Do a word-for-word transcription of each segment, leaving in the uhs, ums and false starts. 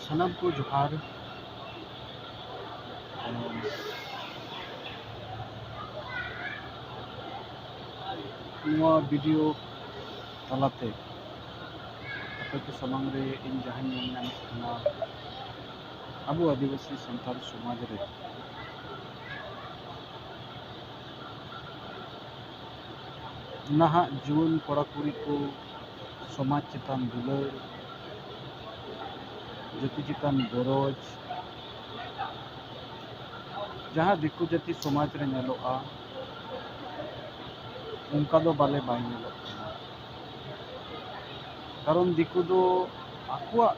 ᱥᱟᱱᱟᱢ ᱠᱚ ᱡᱚᱦᱟᱨ᱾ ᱱᱚᱣᱟ ᱵᱷᱤᱰᱤᱭᱳ ᱛᱟᱞᱟᱛᱮ ᱟᱯᱮ ᱠᱚ ᱥᱟᱢᱟᱝ ᱨᱮ ᱤᱧ ᱡᱟᱦᱟᱸᱧ ᱧᱮᱞ ᱧᱟᱢᱮᱫ ᱠᱟᱱᱟ, ᱟᱵᱚ ᱟᱹᱫᱤᱵᱟᱹᱥᱤ ᱥᱟᱱᱛᱟᱲ ᱥᱚᱢᱟᱡᱽ ᱨᱮ ᱱᱟᱦᱟᱜ ᱡᱩᱣᱟᱹᱱ ᱠᱚᱲᱟ ᱠᱩᱲᱤ ᱠᱚ ᱥᱚᱢᱟᱡᱽ ᱪᱮᱛᱟᱱ ᱫᱩᱞᱟᱹᱲ, ᱡᱟᱹᱛᱤ ᱪᱮᱛᱟᱱ ᱜᱚᱨᱚᱡᱽ, ᱡᱟᱦᱟᱸ ᱫᱤᱠᱩ ᱡᱟᱹᱛᱤ ᱥᱚᱢᱟᱡᱽ ᱨᱮ ᱧᱮᱞᱚᱜᱼᱟ, ᱚᱱᱠᱟ ᱫᱚ ᱵᱟᱞᱮ ᱵᱟᱭ ᱧᱮᱞᱚᱜ ᱠᱟᱱᱟ᱾ ᱠᱟᱨᱚᱱ ᱫᱤᱠᱩ ᱫᱚ ᱟᱠᱚᱣᱟᱜ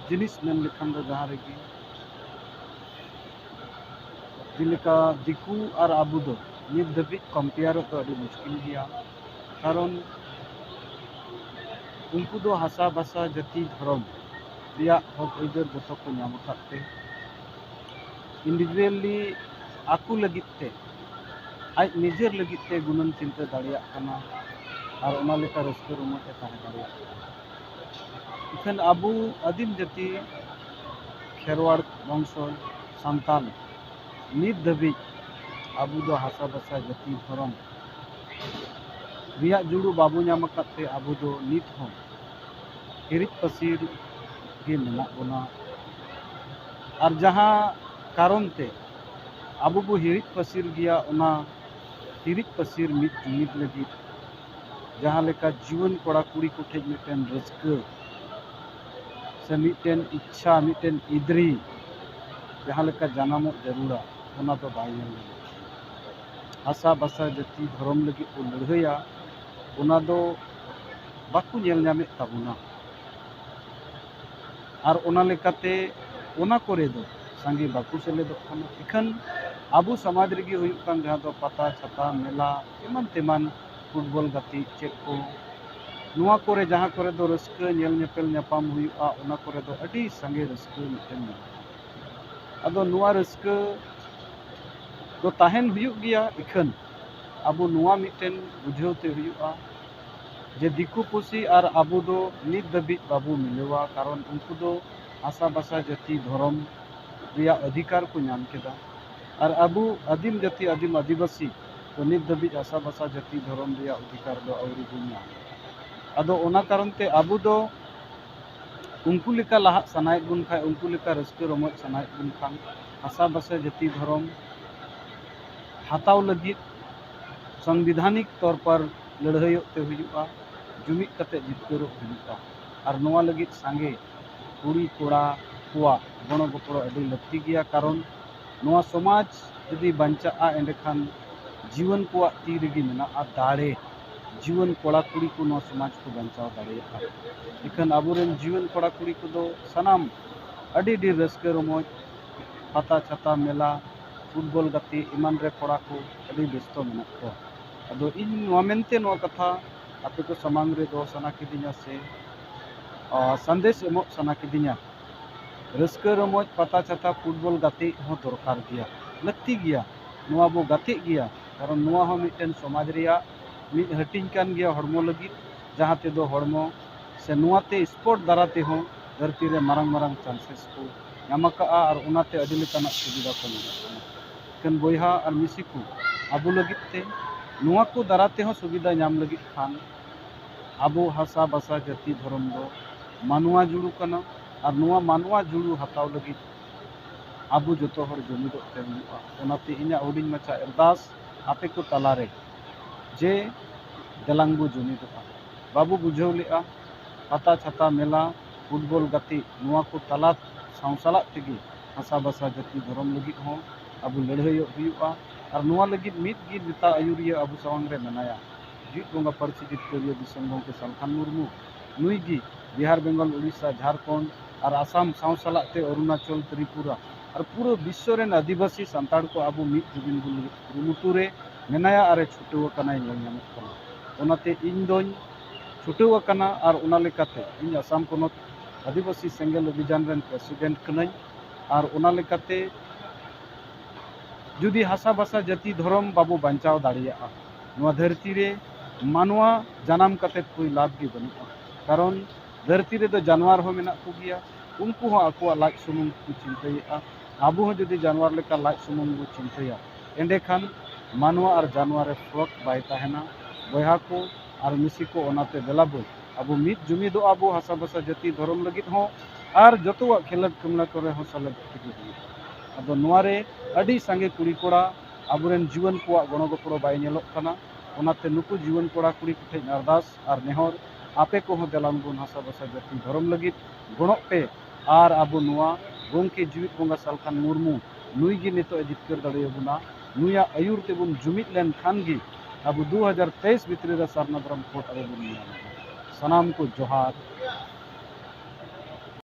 ᱡᱤᱱᱤᱥ ᱢᱮᱱ ᱞᱮᱠᱷᱟᱱ ᱫᱚ ᱡᱟᱦᱟᱸ ᱨᱮᱜᱮ, ᱡᱮᱞᱮᱠᱟ ᱫᱤᱠᱩ ᱟᱨ ᱟᱵᱚ ᱫᱚ ᱱᱤᱛ ᱫᱷᱟᱹᱵᱤᱡ ᱠᱚᱢᱯᱮᱭᱟᱨᱚᱜ ᱫᱚ ᱟᱹᱰᱤ ᱢᱩᱥᱠᱤᱞ ᱜᱮᱭᱟ᱾ ᱠᱟᱨᱚᱱ ᱩᱱᱠᱩ ᱫᱚ ᱦᱟᱥᱟ ᱵᱷᱟᱥᱟ ᱡᱟᱹᱛᱤ ᱫᱷᱚᱨᱚᱢ ᱨᱮᱭᱟᱜ ᱦᱚᱠ ᱟᱹᱭᱫᱟᱹᱨ ᱡᱚᱛᱚ ᱠᱚ ᱧᱟᱢ ᱟᱠᱟᱫ ᱛᱮ, ᱤᱱᱰᱤᱵᱷᱤᱡᱩᱣᱟᱞᱤ ᱟᱠᱚ ᱞᱟᱹᱜᱤᱫ ᱛᱮ, ᱟᱡ ᱱᱤᱡᱮᱨ ᱞᱟᱹᱜᱤᱫ ᱛᱮ ᱜᱩᱱᱟᱹᱱ ᱪᱤᱱᱛᱟᱹ ᱫᱟᱲᱮᱭᱟᱜ ᱠᱟᱱᱟ ᱟᱨ ᱚᱱᱟ ᱞᱮᱠᱟ ᱨᱟᱹᱥᱠᱟᱹ ᱨᱚᱢᱚᱡᱽ ᱮ ᱛᱟᱦᱮᱸ ᱫᱟᱲᱮᱭᱟᱜ ᱠᱟᱱᱟ᱾ ᱤᱠᱷᱟᱹᱱ ᱟᱵᱚ ᱟᱹᱫᱤᱢ ᱡᱟᱹᱛᱤ ᱠᱷᱮᱨᱣᱟᱲ ᱵᱚᱝᱥᱚ ᱥᱟᱱᱛᱟᱞ ᱱᱤᱛ ᱫᱷᱟᱹᱵᱤᱡ ᱟᱵᱚ ᱫᱚ ᱦᱟᱥᱟ ᱵᱷᱟᱥᱟ ᱡᱟᱹᱛᱤ ᱫᱷᱚᱨᱚᱢ ᱨᱮᱭᱟᱜ ᱡᱩᱲᱩ ᱵᱟᱵᱚ ᱧᱟᱢ ᱟᱠᱟᱫ ᱛᱮ ᱟᱵᱚ ᱫᱚ ᱱᱤᱛ ᱦᱚᱸ ᱦᱤᱨᱤᱡ ᱯᱟᱹᱥᱤᱨ ᱜᱮ ᱢᱮᱱᱟᱜ ᱵᱚᱱᱟ᱾ ᱟᱨ ᱡᱟᱦᱟᱸ ᱠᱟᱨᱚᱱ ᱛᱮ ᱟᱵᱚ ᱵᱚ ᱦᱤᱨᱤᱡ ᱯᱟᱹᱥᱤᱨ ᱜᱮᱭᱟ, ᱚᱱᱟ ᱦᱤᱨᱤᱡ ᱯᱟᱹᱥᱤᱨ ᱢᱤᱫ ᱡᱩᱢᱤᱫ ᱞᱟᱹᱜᱤᱫ ᱡᱟᱦᱟᱸ ᱞᱮᱠᱟ ᱡᱩᱣᱟᱹᱱ ᱠᱚᱲᱟ ᱠᱩᱲᱤ ᱠᱚ ᱴᱷᱮᱱ ᱢᱤᱫᱴᱮᱱ ᱨᱟᱹᱥᱠᱟᱹ ᱥᱮ ᱢᱤᱫᱴᱮᱱ ᱤᱪᱪᱷᱟ, ᱢᱤᱫᱴᱮᱱ ᱤᱫᱽᱨᱤ ᱡᱟᱦᱟᱸ ᱞᱮᱠᱟ ᱡᱟᱱᱟᱢᱚᱜ ᱡᱟᱹᱨᱩᱲᱟ, ᱚᱱᱟ ᱫᱚ ᱵᱟᱭ ᱧᱮᱞ ᱧᱟᱢᱚᱜ ᱠᱟᱱᱟ᱾ ᱦᱟᱥᱟ ᱵᱷᱟᱥᱟ ᱡᱟᱹᱛᱤ ᱫᱷᱚᱨᱚᱢ ᱞᱟᱹᱜᱤᱫ ᱠᱚ ᱞᱟᱹᱲᱦᱟᱹᱭᱟ, ᱚᱱᱟ ᱫᱚ ᱵᱟᱠᱚ ᱧᱮᱞ ᱧᱟᱢᱮᱫ ᱛᱟᱵᱚᱱᱟ᱾ ᱟᱨ ᱚᱱᱟ ᱞᱮᱠᱟᱛᱮ ᱚᱱᱟ ᱠᱚᱨᱮ ᱫᱚ ᱥᱟᱸᱜᱮ ᱵᱟᱠᱚ ᱥᱮᱞᱮᱫᱚᱜ ᱠᱟᱱᱟ᱾ ᱤᱠᱷᱟᱹᱱ ᱟᱵᱚ ᱥᱚᱢᱟᱡᱽ ᱨᱮᱜᱮ ᱦᱩᱭᱩᱜ ᱠᱟᱱ ᱡᱟᱦᱟᱸ ᱫᱚ ᱯᱟᱛᱟ ᱪᱷᱟᱛᱟ ᱢᱮᱞᱟ ᱮᱢᱟᱱ ᱛᱮᱢᱟᱱ, ᱯᱷᱩᱴᱵᱚᱞ ᱜᱟᱛᱮᱜ ᱪᱮᱫ ᱠᱚ, ᱱᱚᱣᱟ ᱠᱚᱨᱮ ᱡᱟᱦᱟᱸ ᱠᱚᱨᱮ ᱫᱚ ᱨᱟᱹᱥᱠᱟᱹ ᱧᱮᱞ ᱧᱮᱯᱮᱞ ᱧᱟᱯᱟᱢ ᱦᱩᱭᱩᱜᱼᱟ, ᱚᱱᱟ ᱠᱚᱨᱮ ᱫᱚ ᱟᱹᱰᱤ ᱥᱟᱸᱜᱮ ᱨᱟᱹᱥᱠᱟᱹ ᱢᱤᱫᱴᱮᱱ ᱢᱮᱱᱟᱜᱼᱟ᱾ ᱟᱫᱚ ᱱᱚᱣᱟ ᱨᱟᱹᱥᱠᱟᱹ ᱫᱚ ᱛᱟᱦᱮᱱ ᱦᱩᱭᱩᱜ ᱜᱮᱭᱟ, ᱤᱠᱷᱟᱹᱱ ᱟᱵᱚ ᱱᱚᱣᱟ ᱢᱤᱫᱴᱮᱱ ᱵᱩᱡᱷᱟᱹᱣ ᱛᱮ ᱦᱩᱭᱩᱜᱼᱟ ᱡᱮ ᱫᱤᱠᱩ ᱯᱩᱥᱤ ᱟᱨ ᱟᱵᱚ ᱫᱚ ᱱᱤᱛ ᱫᱷᱟᱹᱵᱤᱡ ᱵᱟᱵᱚ ᱢᱤᱞᱟᱹᱣᱟ, ᱠᱟᱨᱚᱱ ᱩᱱᱠᱩ ᱫᱚ ᱦᱟᱥᱟ ᱵᱷᱟᱥᱟ ᱡᱟᱹᱛᱤ ᱫᱷᱚᱨᱚᱢ ᱨᱮᱭᱟᱜ ᱚᱫᱷᱤᱠᱟᱨ ᱠᱚ ᱧᱟᱢ ᱠᱮᱫᱟ᱾ ᱟᱨ ᱟᱵᱚ ᱟᱹᱫᱤᱢ ᱡᱟᱹᱛᱤ, ᱟᱹᱫᱤᱢ ᱟᱹᱫᱤᱵᱟᱹᱥᱤ ᱫᱚ ᱱᱤᱛ ᱫᱷᱟᱹᱵᱤᱡ ᱦᱟᱥᱟ ᱵᱷᱟᱥᱟ ᱡᱟᱹᱛᱤ ᱫᱷᱚᱨᱚᱢ ᱨᱮᱭᱟᱜ ᱚᱫᱷᱤᱠᱟᱨ ᱫᱚ ᱟᱹᱣᱨᱤ ᱵᱚᱱ ᱧᱟᱢᱟ᱾ ᱟᱫᱚ ᱚᱱᱟ ᱠᱟᱨᱚᱱ ᱛᱮ ᱟᱵᱚ ᱫᱚ ᱩᱱᱠᱩ ᱞᱮᱠᱟ ᱞᱟᱦᱟᱜ ᱥᱟᱱᱟᱭᱮᱫ ᱵᱚᱱ ᱠᱷᱟᱱ, ᱩᱱᱠᱩ ᱞᱮᱠᱟ ᱨᱟᱹᱥᱠᱟᱹ ᱨᱚᱢᱚᱡᱽ ᱥᱟᱱᱟᱭᱮᱫ ᱵᱚᱱ ᱠᱷᱟᱱ, ᱦᱟᱥᱟ ᱵᱷᱟᱥᱟ ᱡᱟᱹᱛᱤ ᱫᱷᱚᱨᱚᱢ ᱦᱟᱛᱟᱣ ᱞᱟᱹᱜᱤᱫ ᱥᱚᱝᱵᱤᱫᱷᱟᱱᱤᱠ ᱛᱚᱨ ᱯᱟᱨ ᱞᱟᱹᱲᱦᱟᱹᱭᱚᱜ ᱛᱮ ᱦᱩᱭᱩᱜᱼᱟ, ᱡᱩᱢᱤᱫ ᱠᱟᱛᱮ ᱡᱤᱛᱠᱟᱹᱨᱚᱜ ᱦᱩᱭᱩᱜᱼᱟ᱾ ᱟᱨ ᱱᱚᱣᱟ ᱞᱟᱹᱜᱤᱫ ᱥᱟᱸᱜᱮ ᱠᱩᱲᱤ ᱠᱚᱲᱟ ᱠᱚᱣᱟᱜ ᱜᱚᱲᱚ ᱜᱚᱯᱚᱲᱚ ᱟᱹᱰᱤ ᱞᱟᱹᱠᱛᱤ ᱜᱮᱭᱟ, ᱠᱟᱨᱚᱱ ᱱᱚᱣᱟ ᱥᱚᱢᱟᱡᱽ ᱡᱩᱫᱤ ᱵᱟᱧᱪᱟᱜᱼᱟ, ᱮᱸᱰᱮᱠᱷᱟᱱ ᱡᱩᱣᱟᱹᱱ ᱠᱚᱣᱟᱜ ᱛᱤ ᱨᱮᱜᱮ ᱢᱮᱱᱟᱜᱼᱟ ᱫᱟᱲᱮ᱾ ᱡᱩᱣᱟᱹᱱ ᱠᱚᱲᱟ ᱠᱩᱲᱤ ᱠᱚ ᱱᱚᱣᱟ ᱥᱚᱢᱟᱡᱽ ᱠᱚ ᱵᱟᱧᱪᱟᱣ ᱫᱟᱲᱮᱭᱟᱜᱼᱟ᱾ ᱤᱠᱷᱟᱹᱱ ᱟᱵᱚᱨᱮᱱ ᱡᱩᱣᱟᱹᱱ ᱠᱚᱲᱟ ᱠᱩᱲᱤ ᱠᱚᱫᱚ ᱥᱟᱱᱟᱢ ᱟᱹᱰᱤ ᱰᱷᱮᱨ ᱨᱟᱹᱥᱠᱟᱹ ᱨᱚᱢᱚᱡᱽ, ᱯᱟᱛᱟ ᱪᱷᱟᱛᱟ ᱢᱮᱞᱟ, ᱯᱷᱩᱴᱵᱚᱞ ᱜᱟᱛᱮ ᱮᱢᱟᱱ ᱨᱮ ᱠᱚᱲᱟ ᱠᱚ ᱟᱹᱰᱤ ᱵᱮᱥᱛᱚ ᱢᱮᱱᱟᱜ ᱠᱚᱣᱟ᱾ ᱟᱫᱚ ᱤᱧ ᱱᱚᱣᱟ ᱢᱮᱱᱛᱮ ᱱᱚᱣᱟ ᱠᱟᱛᱷᱟ ᱟᱯᱮ ᱠᱚ ᱥᱟᱢᱟᱝ ᱨᱮ ᱫᱚᱦᱚ ᱥᱟᱱᱟ ᱠᱤᱫᱤᱧᱟ ᱥᱮ, ᱟ, ᱥᱟᱸᱫᱮᱥ ᱮᱢᱚᱜ ᱥᱟᱱᱟ ᱠᱤᱫᱤᱧᱟ᱾ ᱨᱟᱹᱥᱠᱟᱹ ᱨᱚᱢᱚᱡᱽ, ᱯᱟᱛᱟ ᱪᱷᱟᱛᱟ, ᱯᱷᱩᱴᱵᱚᱞ ᱜᱟᱛᱮᱜ ᱦᱚᱸ ᱫᱚᱨᱠᱟᱨ ᱜᱮᱭᱟ, ᱞᱟᱹᱠᱛᱤ ᱜᱮᱭᱟ᱾ ᱱᱚᱣᱟ ᱵᱚ ᱜᱟᱛᱮᱜ ᱜᱮᱭᱟ, ᱠᱟᱨᱚᱱ ᱱᱚᱣᱟ ᱦᱚᱸ ᱢᱤᱫᱴᱮᱱ ᱥᱚᱢᱟᱡᱽ ᱨᱮᱭᱟᱜ ᱢᱤᱫ ᱦᱟᱹᱴᱤᱧ ᱠᱟᱱ ᱜᱮᱭᱟ ᱦᱚᱲᱢᱚ ᱞᱟᱹᱜᱤᱫ, ᱡᱟᱦᱟᱸ ᱛᱮᱫᱚ ᱦᱚᱲᱢᱚ ᱥᱮ ᱱᱚᱣᱟᱛᱮ ᱥᱯᱳᱨᱴ ᱫᱟᱨᱟ ᱛᱮᱦᱚᱸ ᱫᱷᱟᱹᱨᱛᱤ ᱨᱮ ᱢᱟᱨᱟᱝ ᱢᱟᱨᱟᱝ ᱪᱟᱱᱥᱮᱥ ᱠᱚ ᱧᱟᱢ ᱟᱠᱟᱫᱼᱟ ᱟᱨ ᱚᱱᱟᱛᱮ ᱟᱹᱰᱤ ᱞᱮᱠᱟᱱᱟᱜ ᱥᱩᱵᱤᱫᱷᱟ ᱠᱚ ᱧᱟᱢᱚᱜ ᱠᱟᱱᱟ᱾ ᱮᱱᱠᱷᱟᱱ ᱵᱚᱭᱦᱟ ᱟᱨ ᱢᱤᱥᱤ ᱠᱚ, ᱟᱵᱚ ᱞᱟᱹᱜᱤᱫ ᱛᱮ ᱱᱚᱣᱟ ᱠᱚ ᱫᱟᱨᱟ ᱛᱮᱦᱚᱸ ᱥᱩᱵᱤᱫᱷᱟ ᱧᱟᱢ ᱞᱟᱹᱜᱤᱫ ᱠᱷᱟᱱ ᱟᱵᱚ ᱦᱟᱥᱟ ᱵᱷᱟᱥᱟ ᱡᱟᱹᱛᱤ ᱫᱷᱚᱨᱚᱢ ᱫᱚ ᱢᱟᱱᱣᱟ ᱡᱩᱲᱩ ᱠᱟᱱᱟ᱾ ᱟᱨ ᱱᱚᱣᱟ ᱢᱟᱱᱣᱟ ᱡᱩᱲᱩ ᱦᱟᱛᱟᱣ ᱞᱟᱹᱜᱤᱫ ᱟᱵᱚ ᱡᱚᱛᱚ ᱦᱚᱲ ᱡᱩᱢᱤᱫᱚᱜ ᱛᱮ ᱦᱩᱭᱩᱜᱼᱟ᱾ ᱚᱱᱟᱛᱮ ᱤᱧᱟᱹᱜ ᱦᱩᱰᱤᱧ ᱢᱟᱪᱷᱟ ᱟᱨᱫᱟᱥ ᱟᱯᱮ ᱠᱚ ᱛᱟᱞᱟᱨᱮ ᱡᱮ ᱫᱮᱞᱟᱝ ᱵᱚ ᱡᱩᱢᱤᱫᱚᱜᱼᱟ᱾ ᱵᱟᱵᱚ ᱵᱩᱡᱷᱟᱹᱣ ᱞᱮᱜᱼᱟ, ᱯᱟᱛᱟ ᱪᱷᱟᱛᱟ ᱢᱮᱞᱟ, ᱯᱷᱩᱴᱵᱚᱞ ᱜᱟᱛᱮᱜ, ᱱᱚᱣᱟ ᱠᱚ ᱛᱟᱞᱟ ᱥᱟᱶ ᱥᱟᱞᱟᱜ ᱛᱮᱜᱮ ᱦᱟᱥᱟ ᱵᱷᱟᱥᱟ ᱡᱟᱹᱛᱤ ᱫᱷᱚᱨᱚᱢ ᱞᱟᱹᱜᱤᱫ ᱦᱚᱸ ᱟᱵᱚ ᱞᱟᱹᱲᱦᱟᱹᱭᱚᱜ ᱦᱩᱭᱩᱜᱼᱟ᱾ ᱟᱨ ᱱᱚᱣᱟ ᱞᱟᱹᱜᱤᱫ ᱢᱤᱫ ᱜᱮ ᱱᱮᱛᱟ ᱟᱹᱭᱩᱨᱤᱭᱟᱹ ᱟᱵᱚ ᱥᱟᱢᱟᱝ ᱨᱮ ᱢᱮᱱᱟᱭᱟ, ᱡᱤᱣᱤᱫ ᱵᱚᱸᱜᱟ ᱯᱟᱹᱨᱥᱤ ᱡᱤᱛᱠᱟᱹᱨᱤᱭᱟᱹ ᱫᱤᱥᱚᱢ ᱜᱚᱢᱠᱮ ᱥᱟᱞᱠᱷᱟᱱ ᱢᱩᱨᱢᱩ᱾ ᱱᱩᱭ ᱜᱮ ᱵᱤᱦᱟᱨ, ᱵᱮᱝᱜᱚᱞ, ᱩᱲᱤᱥᱥᱟ, ᱡᱷᱟᱲᱠᱷᱚᱸᱰ ᱟᱨ ᱟᱥᱟᱢ ᱥᱟᱶ ᱥᱟᱞᱟᱜ ᱛᱮ ᱚᱨᱩᱱᱟᱪᱚᱞ, ᱛᱨᱤᱯᱩᱨᱟ ᱟᱨ ᱯᱩᱨᱟᱹ ᱵᱤᱥᱥᱚ ᱨᱮᱱ ᱟᱹᱫᱤᱵᱟᱹᱥᱤ ᱥᱟᱱᱛᱟᱲ ᱠᱚ ᱟᱵᱚ ᱢᱤᱫ ᱡᱩᱢᱤᱫ ᱵᱚᱱ ᱞᱟᱹᱜᱤᱫ ᱠᱩᱨᱩᱢᱩᱴᱩ ᱨᱮ ᱢᱮᱱᱟᱭᱟ ᱟᱨᱮ ᱪᱷᱩᱴᱟᱹᱣ ᱟᱠᱟᱱᱟᱭ ᱧᱮᱞ ᱧᱟᱢᱚᱜ ᱠᱟᱱᱟ᱾ ᱚᱱᱟᱛᱮ ᱤᱧ ᱫᱚᱧ ᱪᱷᱩᱴᱟᱹᱣ ᱟᱠᱟᱱᱟ ᱟᱨ ᱚᱱᱟ ᱞᱮᱠᱟᱛᱮ ᱤᱧ ᱟᱥᱟᱢ ᱯᱚᱱᱚᱛ ᱟᱹᱫᱤᱵᱟᱹᱥᱤ ᱥᱮᱸᱜᱮᱞ ᱚᱵᱷᱤᱡᱟᱱ ᱨᱮᱱ ᱯᱨᱮᱥᱤᱰᱮᱱᱴ ᱠᱟᱹᱱᱟᱹᱧ᱾ ᱟᱨ ᱚᱱᱟ ᱞᱮᱠᱟᱛᱮ ᱡᱩᱫᱤ ᱦᱟᱥᱟ ᱵᱷᱟᱥᱟ ᱡᱟᱹᱛᱤ ᱫᱷᱚᱨᱚᱢ ᱵᱟᱵᱚ ᱵᱟᱧᱪᱟᱣ ᱫᱟᱲᱮᱭᱟᱜᱼᱟ, ᱱᱚᱣᱟ ᱫᱷᱟᱹᱨᱛᱤ ᱨᱮ ᱢᱟᱱᱣᱟ ᱡᱟᱱᱟᱢ ᱠᱟᱛᱮ ᱠᱳᱭ ᱞᱟᱵᱷ ᱜᱮ ᱵᱟᱹᱱᱩᱜᱼᱟ᱾ ᱠᱟᱨᱚᱱ ᱫᱷᱟᱹᱨᱛᱤ ᱨᱮᱫᱚ ᱡᱟᱱᱣᱟᱨ ᱦᱚᱸ ᱢᱮᱱᱟᱜ ᱠᱚᱜᱮᱭᱟ, ᱩᱱᱠᱩ ᱦᱚᱸ ᱟᱠᱚᱣᱟᱜ ᱞᱟᱡ ᱥᱩᱢᱩᱝ ᱠᱚ ᱪᱤᱱᱛᱟᱹᱭᱮᱫᱼᱟ᱾ ᱟᱵᱚ ᱦᱚᱸ ᱡᱩᱫᱤ ᱡᱟᱱᱣᱟᱨ ᱞᱮᱠᱟ ᱞᱟᱡ ᱥᱩᱢᱩᱝ ᱵᱚ ᱪᱤᱱᱛᱟᱹᱭᱟ, ᱮᱸᱰᱮᱠᱷᱟᱱ ᱢᱟᱱᱣᱟ ᱟᱨ ᱡᱟᱱᱣᱟᱨ ᱨᱮ ᱯᱷᱚᱨᱚᱠ ᱵᱟᱭ ᱛᱟᱦᱮᱱᱟ᱾ ᱵᱚᱭᱦᱟ ᱠᱚ ᱟᱨ ᱢᱤᱥᱤ ᱠᱚ, ᱚᱱᱟᱛᱮ ᱫᱮᱞᱟ ᱵᱚ ᱟᱵᱚ ᱢᱤᱫ ᱡᱩᱢᱤᱫᱚᱜᱼᱟ ᱵᱚ ᱦᱟᱥᱟ ᱵᱷᱟᱥᱟ ᱡᱟᱹᱛᱤ ᱫᱷᱚᱨᱚᱢ ᱞᱟᱹᱜᱤᱫ ᱦᱚᱸ, ᱟᱨ ᱡᱚᱛᱚᱣᱟᱜ ᱠᱷᱮᱞᱳᱰ ᱠᱟᱢᱞᱟ ᱠᱚᱨᱮ ᱦᱚᱸ ᱥᱮᱞᱮᱫ ᱛᱮᱜᱮ ᱦᱩᱭᱩᱜᱼᱟ᱾ ᱟᱫᱚ ᱱᱚᱣᱟ ᱨᱮ ᱟᱹᱰᱤ ᱥᱟᱸᱜᱮ ᱠᱩᱲᱤ ᱠᱚᱲᱟ ᱟᱵᱚᱨᱮᱱ ᱡᱩᱣᱟᱹᱱ ᱠᱚᱣᱟᱜ ᱜᱚᱲᱚ ᱜᱚᱯᱚᱲᱚ ᱵᱟᱭ ᱧᱮᱞᱚᱜ ᱠᱟᱱᱟ᱾ ᱚᱱᱟᱛᱮ ᱱᱩᱠᱩ ᱡᱩᱣᱟᱹᱱ ᱠᱚᱲᱟ ᱠᱩᱲᱤ ᱠᱚᱴᱷᱮᱱ ᱟᱨᱫᱟᱥ ᱟᱨ ᱱᱮᱦᱚᱨ, ᱟᱯᱮ ᱠᱚᱦᱚᱸ ᱫᱮᱞᱟ ᱵᱚᱱ ᱦᱟᱥᱟ ᱵᱷᱟᱥᱟ ᱡᱟᱹᱛᱤ ᱫᱷᱚᱨᱚᱢ ᱞᱟᱹᱜᱤᱫ ᱜᱚᱲᱚᱜ ᱯᱮ᱾ ᱟᱨ ᱟᱵᱚ ᱱᱚᱣᱟ ᱜᱚᱢᱠᱮ ᱡᱤᱣᱤᱫ ᱵᱚᱸᱜᱟ ᱥᱟᱞᱠᱷᱟᱱ ᱢᱩᱨᱢᱩ, ᱱᱩᱭ ᱜᱮ ᱱᱤᱛᱚᱜ ᱮ ᱡᱤᱛᱠᱟᱹᱨ ᱫᱟᱲᱮᱭᱟᱵᱚᱱᱟ᱾ ᱱᱩᱭᱟᱜ ᱟᱹᱭᱩᱨ ᱛᱮᱵᱚᱱ ᱡᱩᱢᱤᱫ ᱞᱮᱱᱠᱷᱟᱱ ᱜᱮ ᱟᱵᱚ ᱫᱩ ᱦᱟᱡᱟᱨ ᱛᱮᱭᱤᱥ ᱵᱷᱤᱛᱨᱤ ᱨᱮ ᱥᱟᱨᱱᱟ ᱫᱷᱚᱨᱚᱢ ᱠᱳᱰ ᱟᱵᱚ ᱵᱚᱱ ᱧᱟᱢᱟ᱾ ᱥᱟᱱᱟᱢ ᱠᱚ ᱡᱚᱦᱟᱨ᱾